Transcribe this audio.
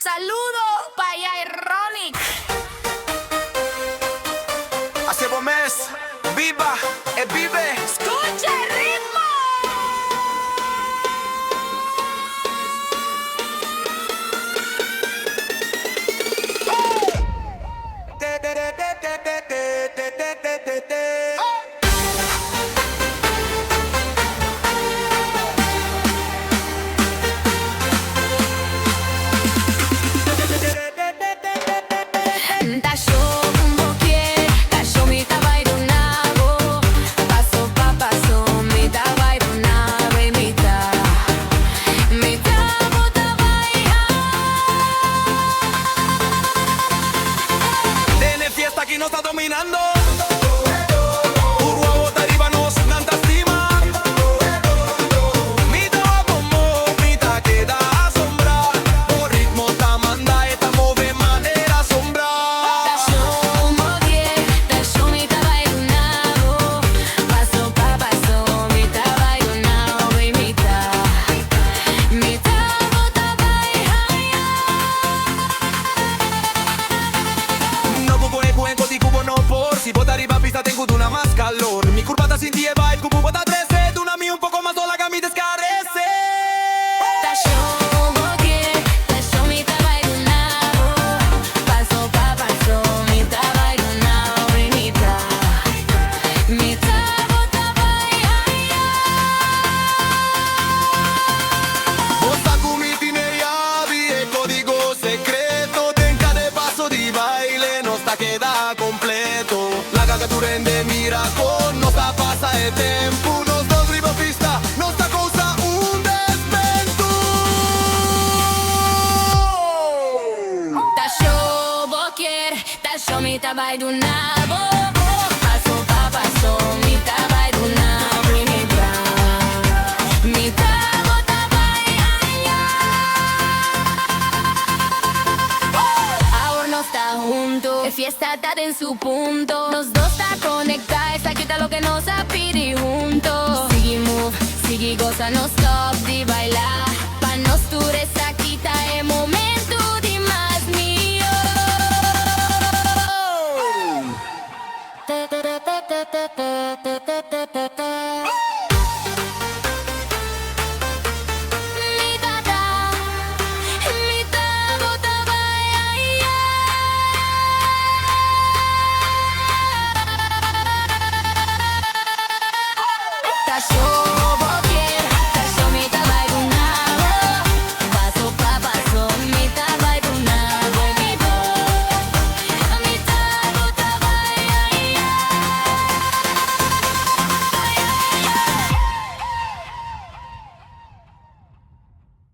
Saludo pa Ironic. Haci bo mes, biba e bibe. Scucha e ritmo! Ta show cu bo kier, ta show mi ta bay duna bo. Paso pa paso mi ta bay duna bo y mi ta, mi ta bo ta bay Den e fiesta aki nos ta dominando. Tur wowo ta riba nos, nan ta stima. Mi ta wak como mi ta keda asombra. Bo ritmo ta manda, e ta move manera sombra. Ta show bo kier, ta show mi ta bay duna bo. Paso pa paso mi ta bay duna bo y mi ta bo ta bay haya. No cu pone cu en cu bo no por. Si bo ta riba pista ten cu duna mas calor. Mi curpa ta sinti e vibe cu bo ta trece. Duna mi un poco mas, no laga mi descarece. Ta show bo kier, ta show mi ta bay duna bo. Paso pa paso mi ta bay duna bo y mi ta bo ta bay haya. Bo sa cu mi tin e yabi, e codigo secreto. Den cada paso di baile nos ta keda completo. Laga tur hende mira con nos ta pasa e tempo. Nos dos riba pista, nos ta causa un desmento. Ta show bo kier, ta show mi ta bay duna bo. Paso pa paso mi ta bay duna bo y mi ta bo ta bay haya. Awor nos ta hunto, e fiesta ta den su punto. Nos dos ta conecta, esaki ta loke nos a pidi hunto. Sigui move, sigui goza, no stop di baila. Pa nos tur esaki ta e momento.